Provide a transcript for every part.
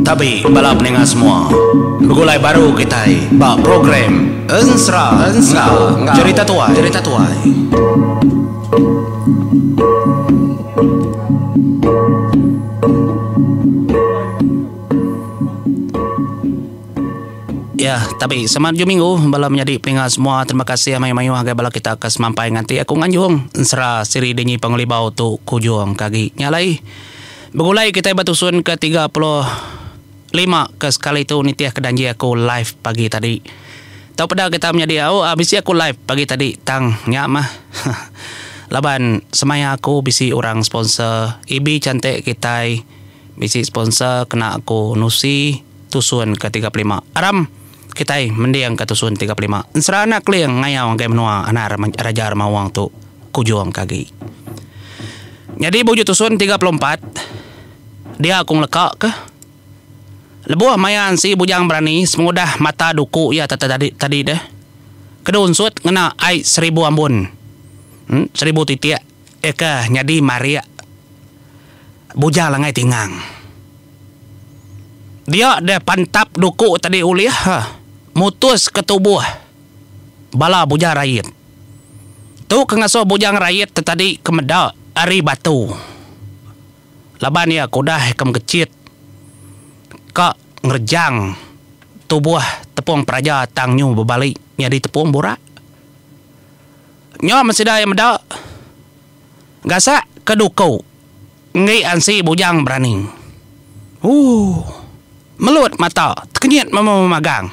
Tabi bala peninga semua. Begulai baru kitai ba program Ensera enggau Jerita Tuai. Jerita Tuai. Ya, tabi selamat ujung minggu bala menyadi peninga semua. Terima kasih mayuh-mayuh agai bala kita ke semampai nganti aku nganjung ensera siri Dinyi Pengelibau tu kujung ke agi. Nya alai begulai kitai ba tusun ke 35 ke sekali tu nitih ke danji aku live pagi tadi. Tau peda kita menyadi au bisi aku live pagi tadi tang nya mah laban semaya aku bisi orang sponsor EB cantik kitai bisi sponsor kena aku nusi. Tusun ke 35. Aram kitai mending ke tusun 35. Ensera anak Keling ngayau ngagai menua anak Raja Remaung tu kujung ke agi. Nyadi ba ujung tusun 34 dia aku ngeleka ke lebuh maya ansi Bujang Berani semengudah mata duku iya tadi tadi deh keda unsut ngena ai seribu ambun seribu titik iya ke nyadi marik Bujang Langai Tingang. Dia deh pantap duku tadi ulih mutus ke tubuh bala Bujang Rait. Tu ke ngasuh Bujang Rait te tadi ke meda ari batu laban iya ke udah ke mekechit ka ngerejang tubuh tepung peraja tang nyu bebali nyadi tepung burak. Nya men sida iya meda gasak ke duku. Enggi ansi bujang berani. Ooh. Melut mata tekenyit memagang.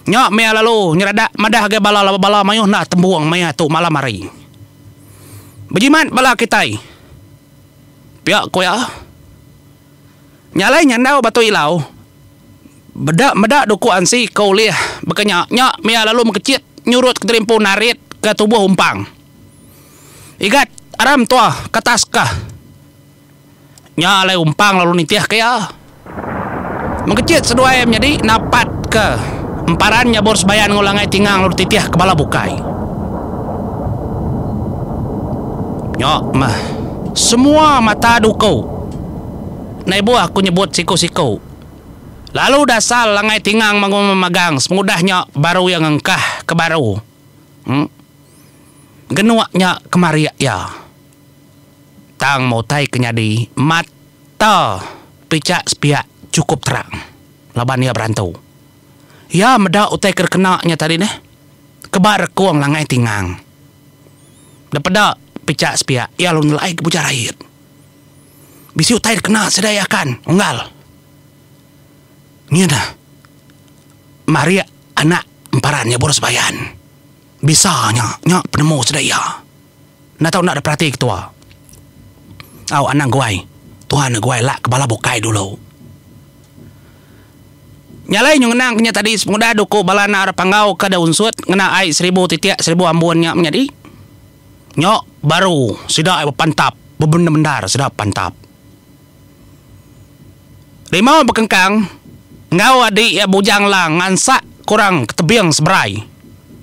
Nya mia lalu nyeradak madah agai bala laban bala mayuh enda tembung maya tu malam hari. Bejimat bala kitai. Pia ku iya. Nya alai nyandau Batu Ilau beda meda duku ansi ke ulih baka nya nya mia lalu mekechit nyurut kediri empu narit ke tubuh umpang. Igat aram tua ke atas kah. Nya alai umpang lalu nitih ke iya. Mengkechit seduai menyadi napat ke emparan nyabur sebayan enggau langai tingang lalu dititih ke bala bukai. Nya meh semua mata duku. Enda ibuh aku nyebut siku-siku. Lalu dasal langai tingang magang sepengudah nya baru iya ngengkah ke baru. Em. Genuk nya kemarik iya. Tang meh utai ke nyadi mata pichak sepiak chukup terang laban iya berantu. Iya meda utai ke dikena nya tadi neh ke ba rekung langai tingang. Depeda pichak sepiak iya lalu nelai ke Bujang Rait. Bisi utai dikena sida iya kan unggal. Nyin marik anak emparan nya baru sebayan. Bisa nya, nya penemu sida iya. Enda tau enda diperati ketua. Au anang guai, tuan guai lak ke bala bukai dulu. Nya alai nyu ngenang ke nya tadi sepengudah duku bala anak orang Panggau ke da unsut ngena ai seribu titik seribu ambun nya menyadi. Nya baru sida ai bepantap bebendar-bendar sida pantap. Rimau bekengkang enggau adi iya Bujang Lang ngansak ke orang ke tebing seberai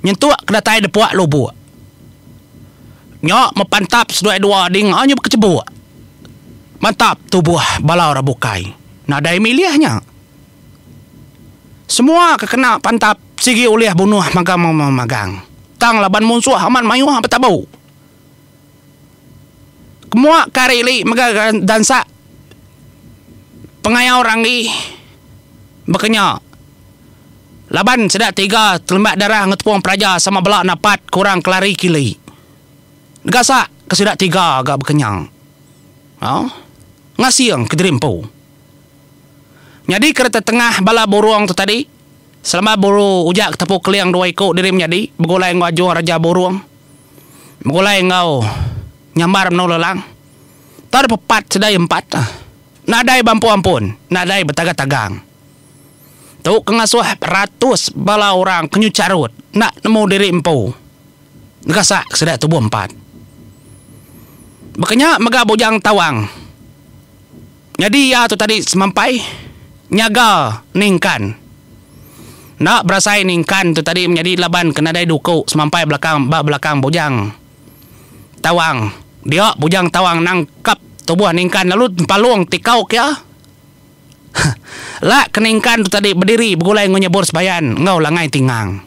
nyentuk ke datai depuak lubuk. Nya mepantap seduai dua dinga nya bekechebuk. Mantap tubuh bala orang bukai nadai milih nya. Semua ke kena pantap sigi ulih bunuh magang-magang tang laban munsuh amat mayuh betabu. Kemua ke ari ili mega dansa pengayau ranggi baka nya. Laban sida tiga telembak darah enggau tepung peraja sama bela napat ke orang ke lari kili. Gasak ke sida tiga ga baka nya. Au ngasing kediri empu. Nyadi kereta tengah bala burung tu tadi selama buru ujak ke tepu keling dua iku diri menyadi begulai enggau ajung raja burung. Begulai enggau nyambar menu lelang. Tau da pepat sedai empat. Nadai bampu ampun, nadai betagang-tagang. Tu ke ngasuh ratus bala orang ke nyu charut enda nemu diri empu negasak sida tubuh empat. Baka nya mega Bujang Tawang. Nyadi iya tu tadi semampai nyaga Ningkan. Enda berasai Ningkan tu tadi menyadi laban ke nadai duku semampai belakang ba belakang Bujang Tawang. Dia Bujang Tawang nangkap tubuh Ningkan lalu empalung tikau ke iya. Lak ke Ningkan tu tadi bediri begulai enggau Nyebur Sebayan enggau Langai Tingang.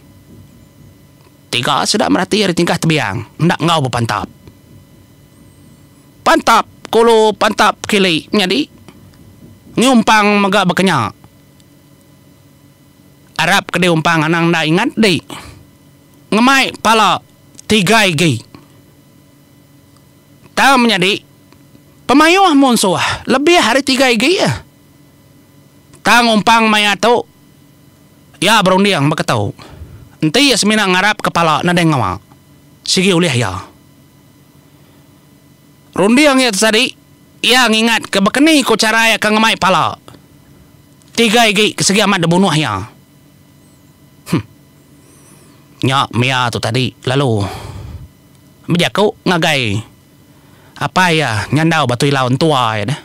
Tiga sida merati ari tingkah tebiang enda enggau bepantap. Pantap kulu pantap kili nyadi nyumpang mega bekenya. Arap ke diumpang anang enda ingat di ngemai pala tiga igi. Tang menyadi pemayuh munsuh lebih ari tiga igi. Tang umpang maya tu iya berunding baka tu. Enti iya semina ngarap ke pala nadai ngawa sigi ulih iya. Runding iya tu tadi iya ngingat ke baka ni ku chara iya ke ngemai pala. Tiga igi ke sigi amat dibunuh iya. Huh. Nya mia tu tadi lalu bejaku ngagai apai iya nyandau Batu Ilau entua iya deh.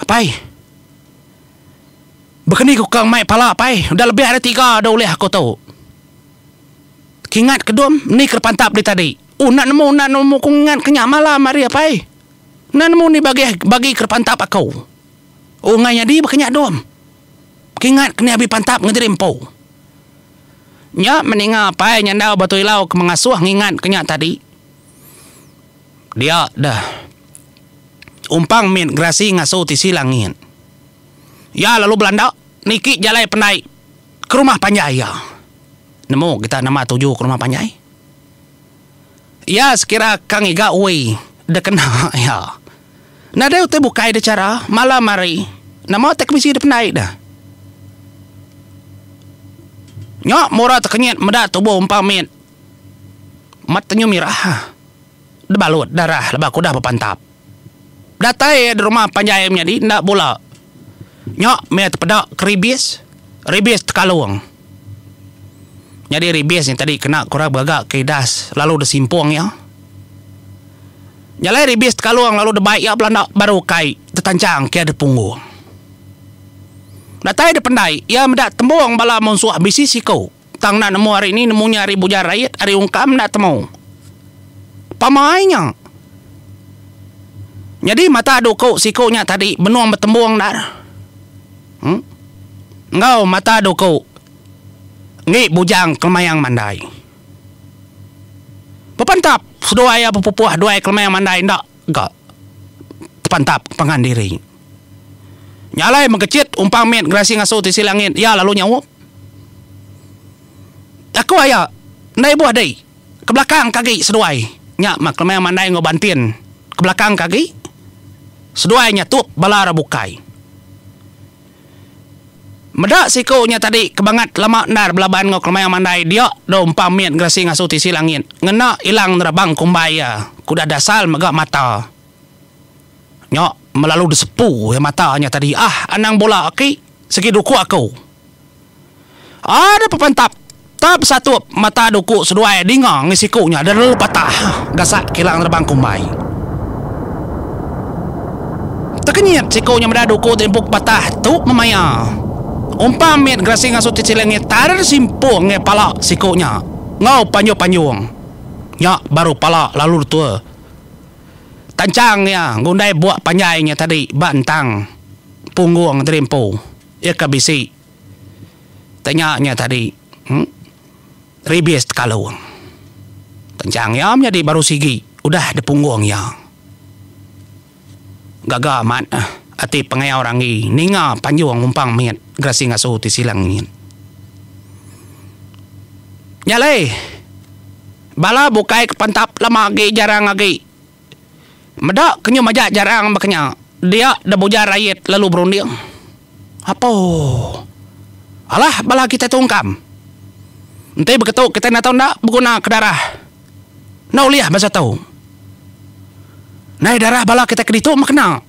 Apai. Baka ni ku ka ngemai pala apai udah lebih ari tiga da ulih aku tu. Kingat ke dom ni ke pantap di tadi. Oh enda nemu enda nemu ku ngingat ke nya malam hari apai. Enda nemu ni bagi bagi ke pantap aku. Oh enggai nyadi baka nya dom. Kingat ke ni abi pantap ngediri empu. Nya meninga apai nyandau Batu Ilau ke mengasuh ngingat ke nya tadi. Dia deh. Umpang mit gerasi ngasu tisi langit. Iya lalu belanda niki jalai pendai ke rumah panjai iya. Nemu kita nama tuju ke rumah panjai? Iya sekira ka ngiga ui dikena iya. Nadai utai bukai da chara malam hari nama utai ke bisi da pendai deh. Nya mura tekenyit meda tubuh umpang mit mat tenyu mirah debalut darah lebuh ke udah bepantap. Datai iya da rumah panjai menyadi enda bula. Nya meh tepeda ke ribis, ribis tekalung. Nyadi ribis nya tadi kena ke orang begaga ke idas lalu disimpung iya. Nya alai ribis tekalung lalu dibai iya belanda baru kai tetanchang ke iya dipunggung. Datai dipendai iya meda tembung bala munsuh bisi siku tang enda nemu ari ni nemu nya ari Bujang Rait ari Ungkam enda temu. Pamai nya. Nyadi mata duku siku nya tadi benung betembung endar. Em. Enggau mata duku enggi Bujang Kelemayang Mandai. Bepantap seduai iya bepupuh duai Kelemayang Mandai enda ga tepantap pangan diri. Nya alai mengkechit umpang mit gerasi ngasu tisi langit iya lalu nyaup. Aku aya enda ibuh dei. Ke belakang ke agi seduai nya mah Kelemayang Mandai enggau Bantin ke belakang ke agi seduai nyatup bala orang bukai. Meda siku nya tadi ke bangat lama endar belaban enggau Kelemayang Mandai dia dau empang mit ngeresi ngasu tisi langit ngena ilang nerabang kumbai iya ke udah dasal mega mata nya melalu disepu iya mata nya tadi ah anang bula aki sigi duku aku. Ada pepantap tap satup mata duku seduai dinga ngi siku nya deh lalu patah gasak kilang nerebang kumbai. Tekenyit siku nya meda duku ti empu patah tu memaya. Umpam mit gerasi ngasu ti siling ngi tar simpung ngi pala siku nya enggau panjung-panjung. Nya baru pala lalu ditua. Tanchang iya ngundai buk panjai nya tadi ba entang punggung diri empu. Iya ke bisi tanya nya tadi ribis tekalung. Tenchang iya menyadi baru sigi udah dipunggung iya. Gaga amat ati pengayau Ranggi ninga panjung umpang mit gerasi ngasu ti silang nyin. Nya alai bala bukai ke pantap lama agi jarang agi. Meda ke nyu majak jarang baka nya, dia da Bujar Rait lalu berunding. Apo. Alah bala kitai tu ungkam. Enti beketu kitai enda tau enda beguna ke darah. Enda ulih bansa tu. Ndai darah bala kitai ke ditu meh kena.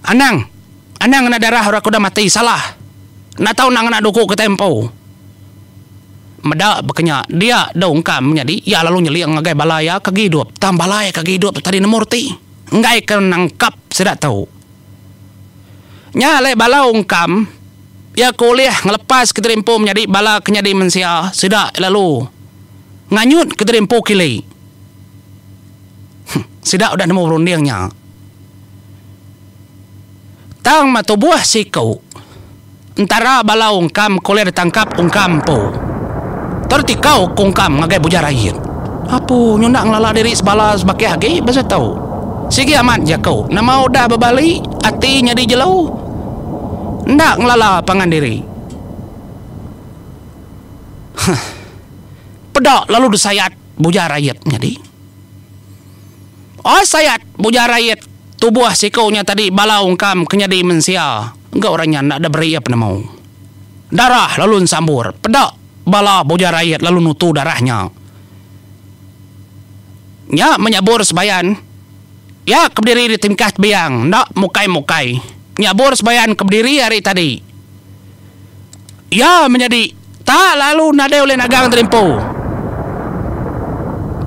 Anang, anang ngena darah orang ke udah mati salah. Enda tau enda ngena duku kitai empu. Meda baka nya, dia dau engkam menyadi iya lalu nyeling ngagai bala iya ke agi idup. Tang bala iya ke agi idup tu tadi nemu reti enggai ke nangkap sida tu. Nya alai bala ungkam iya ke ulih ngelepas kediri empu menyadi bala ke nyadi mensia sida lalu nganyut kediri empu kili. Sida udah nemu berunding nya. Tang meh tubuh siku entara bala ungkam ke ulih ditangkap ungkam empu. Tertikau ke ungkam ngagai Bujang Rait. Apu nyu enda ngelala diri sebala sebakih agi basa tu. Sigi amat jaku nama udah bebali ati nyadi jelu. Enda ngelala pangan diri. Huh. Peda lalu disayat Bujang Rait nyadi. Oi sayat Bujang Rait tubuh siku nya tadi bala ungkam ke nyadi mensia enggau orang nya enda diberi iya penemu. Darah lalu ensambur peda bala Bujang Rait lalu nutu darah nya. Nya menyabur sebayan iya ke bediri di tingkah tebiang enda mukai-mukai nyabur sebayan ke bediri ari tadi. Iya menyadi tak lalu nadai ulih nagang terimpu.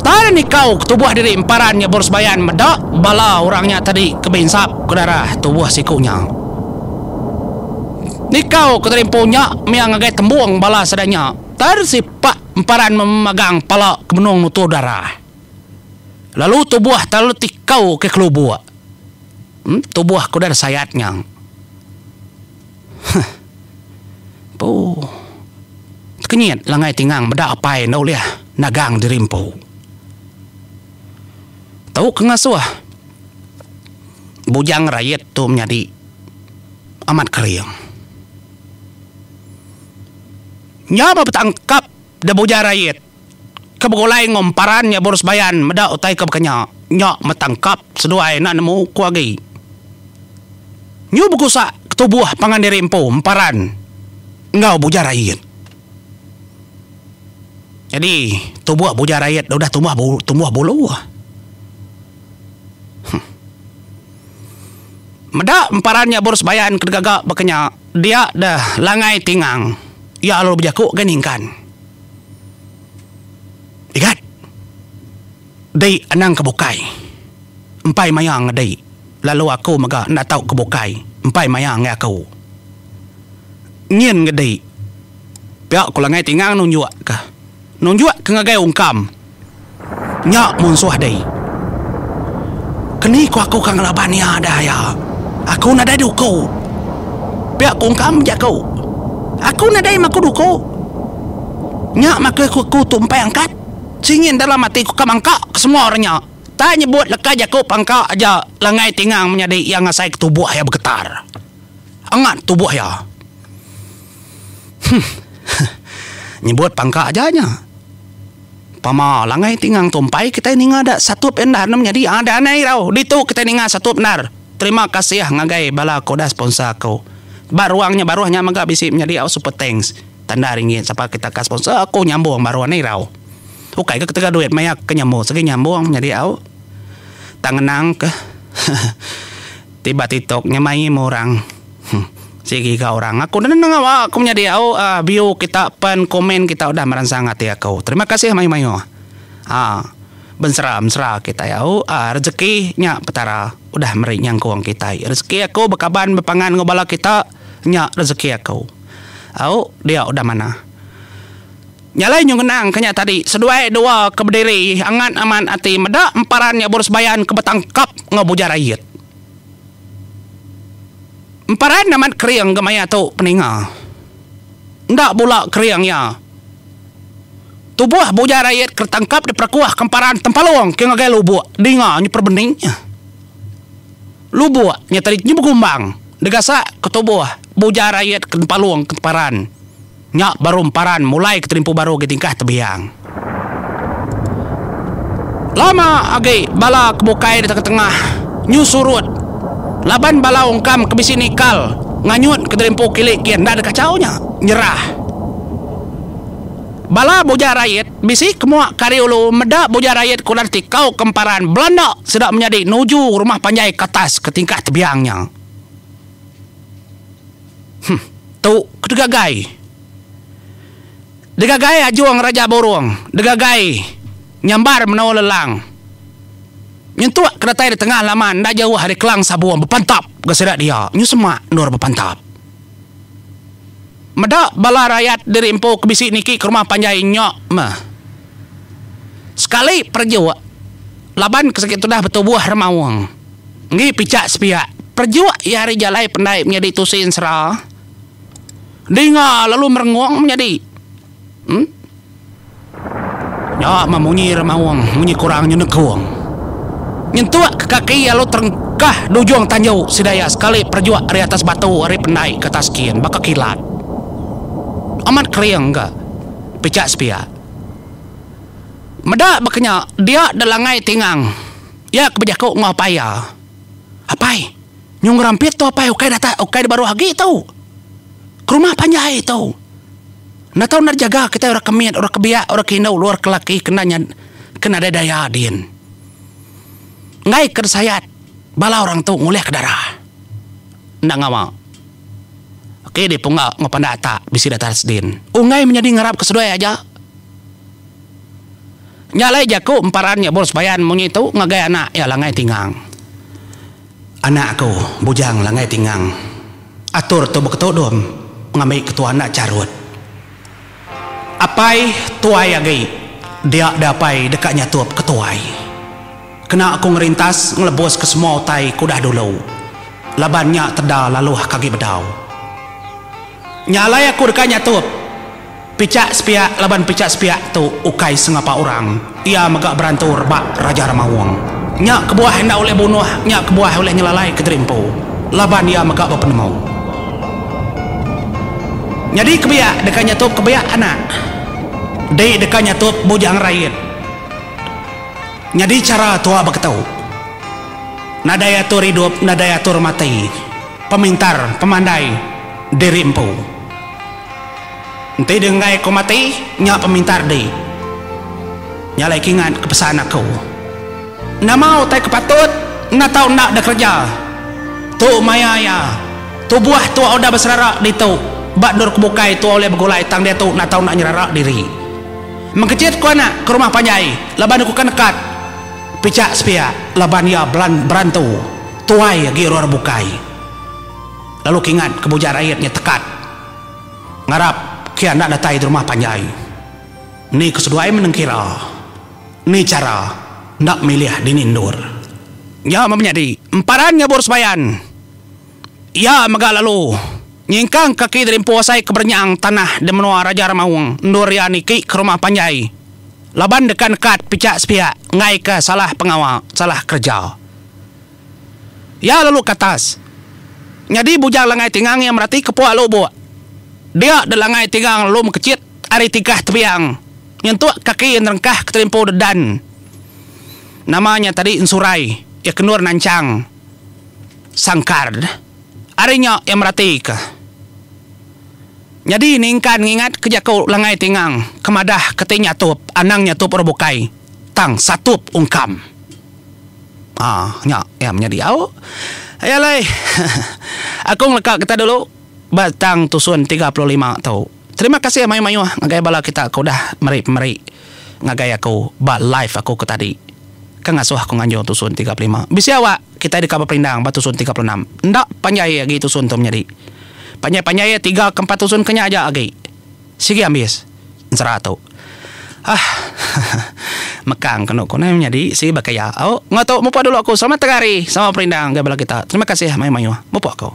Tak nikau ke tubuh diri emparan nya berusebayan meda bala orang nya tadi ke beinsap ke darah tubuh siku nya. Nikau ke terimpu nya mia ngagai tembung bala sida nya tersipak emparan memagang pala ke benung nutu darah. Lalu tubuh terlalu tikau ke kelubuk. Tubuh ke udah disayat nya. Huh. Empu. Tekenyit Langai Tingang meda apai enda ulih nagang diri empu. Tu ke ngasuh Bujang Rait tu menyadi amat kering. Nya ba betangkap da Bujang Rait ke begulai enggau emparan nya Burus Bayan meda utai ke baka nya, nya metangkap seduai enda nemu ku agi. Nyu begusak ke tubuh pangan diri empu emparan enggau Bujang Rait. Nyadi tubuh Bujang Rait udah tumbuh tumbuh bulu. Huh. Meda emparan nya Burus Bayan ke digaga baka nya dia deh Langai Tingang iya lalu bejaku ga Ningkan. Igat. Dei anang ke bukai. Empai maya ngedei. Lalu aku mega enda tau ke bukai. Empai maya enggai aku. Nyin ngedei. Pia ku Langai Tingang nunjuk ke. Nunjuk ke ngagai Ungkam. Nya munsuh dei. Keni ku aku ka ngelaban iya dah aya. Aku nadai duku. Pia ku Ungkam bejaku. Aku nadai maku duku. Nya maka ku aku tu empai angkat. Singin dalam ati ku ka mangka ke semua orang nya. Tak nyebut leka jaku pangka aja Langai Tingang menyadi iya ngasai ke tubuh iya begetar. Angat tubuh iya. Huh. Nyebut pangka aja nya. Pama langai tingang tu empai kitai ninga da satup endar ne menyadi aa da anai irau ditu kitai ninga satup endar. Terima kasih ngagai bala ke udah sponsor aku. Ba ruang nya baruh nya mega bisi menyadi au super thanks. Tanda ringgit sapa kita ka sponsor aku nyambung baruh ne irau. Ukai ke ketegal duit maya ke nyambung segi nyambung menyadi au. Tang ngenang ke ti ba tiktok nya mai meh orang. Sigi ga orang aku enda nemu ngawa aku menyadi au view kita pen komen kita udah meransang ati aku. Terima kasih mayuh mayuh. Aa bensera mesra kitai au rezeki nya petara udah meri nyangkung kitai. Rezeki aku bekaban bepangan enggau bala kita nya rezeki aku. Au dia udah manah. Nya alai nyu ngenang ke nya tadi seduai dua ke bediri angat amat ati meda emparan nya berusebayan ke betangkap enggau Bujang Rait. Emparan amat kering ga maya tu peninga. Enda bula kering iya. Tubuh Bujang Rait ke ditangkap diperekuh ke emparan Tempalong ke ngagai lubuk dinga nyu perebeni. Lubuk nya tadi nyu begumbang digasak ke tubuh Bujang Rait ke Tempalong ke emparan. Nya baru emparan mulai ke terimpu baru agi tingkah tebiang. Lama agi bala ke bukai di tengah-tengah nyu surut laban bala ungkam ke bisi nikal nganyut ke terimpu kili kin enda dikachau nya nyerah. Bala Bujang Rait bisi ke mua ke ari ulu meda Bujang Rait ke udah ditikau ke emparan belanda sida menyadi nuju rumah panjai ke atas ke tingkah tebiang nya. Huh. Tu ke degagai. Degagai ajung Raja Burung, degagai nyambar menoa lelang. Nyentuk ke datai di tengah laman enda jauh ari Kelang Sabung bepantap ga sida dia nyu semak endur bepantap. Meda bala rayat diri empu ke bisi niki ke rumah panjai nya meh. Sekali perejuk. Laban ke sigi tudah betubuh remaung. Enggi pichak sepiak, perejuk iya ari jalai pendai menyadi tusi ensera. Dinga lalu merengung menyadi. Em. Nya meh munyi remaung munyi kurang nyenekung. Nyentuk ke kaki lalu terengkah di ujung tanju sida iya sekali perejuk ari atas batu ari pendai ke atas kin baka kilat. Amat kering ga pichak sepiak. Meda baka nya dia delangai tingang. Iya ke bejaku enggau apai iya. Apai, nyu ngerampit tu apai ukai datai ukai dibaruh agi tu. Ke rumah panjai tu. Enda tau enda dijaga kitai orang ke mit, orang ke biak, orang ke indu, orang ke laki ke enda ke nadai daya din. Enggai ke disayat bala orang tu ngulihka darah. Enda ngawa. Okey dipungga enggau pandak atak bisi datai din. Unggai menyadi ngarapka seduai aja. Nya alai jaku emparan nya bol sebayan munyi tu ngagai anak iya Langai Tingang. Anak aku, Bujang Langai Tingang. Atur tu beketu dum ngambi ketua enda charut. Apai tuai agi dia deh apai deka nyatup ketuai. Kena aku ngerintas ngelebus ke semua utai ke udah dulu laban nya teda laluh ke agi bedau. Nya alai aku deka nyatup Pichak sepiak laban pichak sepiak tu ukai sengapa orang. Iya mega berantu rebak Raja Remaung. Nya kebuah enda ulih bunuh, nya kebuah ulih nyelalai kediri empu. Laban iya mega bepenemu. Nyadi kebiak deka nyatup kebiak anak. Di deka nyatup Bujang Rait. Nyadi chara tua beketu. Nadai atur idup, nadai atur mati. Pemintar, pemandai diri empu. Enti deh enggai aku mati, nya pemintar di. Nya alai kingat ke pesan aku. Nama utai ke patut enda tau enda deh kereja. Tu maya iya. Tubuh tua udah beserara ditu, ba endur ke bukai tua ulih begulai tang diatu enda tau enda nyerara diri. Mengkechit ku anak ke rumah panjai laban aku ke nekat pichak sepiak laban iya belan berantu tuai agi orang bukai. Lalu kingat ke bujar ait nya tekat. Ngarap kia enda datai di rumah panjai. Ni ke seduai menengkira. Ni chara enda milih dini endur. Nya meh menyadi emparan nyabur sebayan. Iya mega lalu nyingkang kaki diri empu asai ke berenyang tanah di menua Raja Remaung endur iya niki ke rumah panjai laban deka nekat pichak sepiak enggai ke salah pengawa salah kereja. Iya lalu ke atas. Nyadi Bujang Langai Tingang iya merati ke puak lubuk. Dia deh Langai Tingang lalu mekechit ari tingkah tebiang nyentuk kaki iya nerengkah ke terimpu dedan. Nama nya tadi Ensurai iya ke endur nanchang sangkar deh. Ari nya iya merati ke. Nyadi Ningkan ngingat ke jaku Langai Tingang ke madah ke ti nyatup anang nyatup orang bukai tang satup ungkam. Haa nya iya menyadi au. Iya alai aku ngeleka kita dulu ba tang tusun 35 tu. Terima kasih mayuh-mayuh ngagai bala kita ke udah meri pemeri ngagai aku ba live aku ke tadi ke ngasuh aku nganjung tusun 35. Bisi awak kitai deka beperindang ba tusun 36. Enda panjai agi tusun tu menyadi. Panjai-panjai iya tiga ke empat tusun ke nya aja agi. Sigi ambis ensera tu. Ah. Mekang kenu ku neh menyadi sigi baka iya. Au enggau tu mupuk dulu aku. Selamat tengah hari. Sama perindang ngagai bala kita. Terima kasih mayuh-mayuh. Mupuk aku.